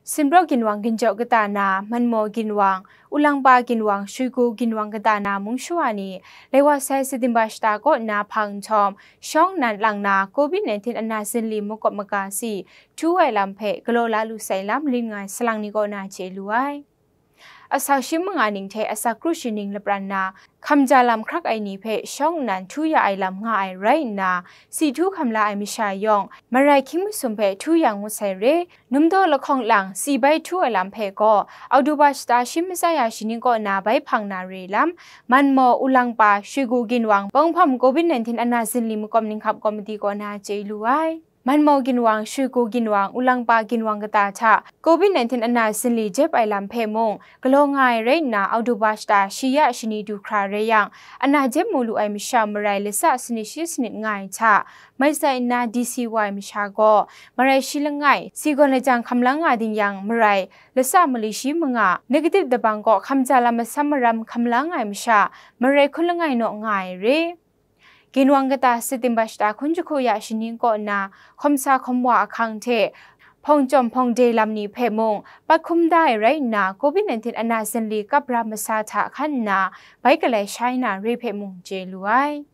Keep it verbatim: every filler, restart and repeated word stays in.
Sinpraw ginwang ginjaw kata na, Manmaw ginwang, Ulangpa ginwang, Shuigu ginwang kata na mung shawa ni, lai wa sai September shata kaw na hpang nhtawm, shawng nnan lang na, covid nineteen ana zinli makawp maga si, htu ai lam hpe galaw la lu sai lam lin ngai salang ni kaw na chye lu ai. Asak shi manga ning hte asak kru shi ning lapran na, hkamja lam hkrak ai ni hpe shawng nnan htu ya ai lam nga ai rai nna, si htu hkam la ai masha yawng, marai hkying masum hpe htu ya ngut sai re. Numdaw lahkawng lang si bai htu ai lam hpe gaw, Oktoba shata shi matsa ya shi ning kaw na bai hpang na re lam, Manmaw, Ulangpa, Shuigu ginwang, Panghpam covid nineteen ana zinli makawp ninghkap komiti kaw na chye lu ai. Manmaw ginwang, Shuigu ginwang, Ulangpa ginwang kata hta covid nineteen ana zinli jep ai lam hpe mung galaw nga ai rai nna, Oktoba shata shi ya shani du hkra rai yang, ana jep mu lu ai masha marai lasa sanit shi sanit nga ai hta, mai sai nna D C wa ai masha gaw, marai shi langai, si gawn lajang hkam lang nga ding yang, marai lasa mali shi manga, negative dabang kaw hkamja lam masam maram hkam lang nga ai masha, marai hkun langai naw nga ai re. Ginwang kata September shata hkun jahku ya shani kaw na, hkawm sa hkawm wa ahkang hte, hpawng chyawm hpawng de lam ni hpe mung, pat hkum da ai rai nna, covid nineteen ana zinli kap ra masa hta hkan nna, bai galai shai na re hpe mung chye lu ai.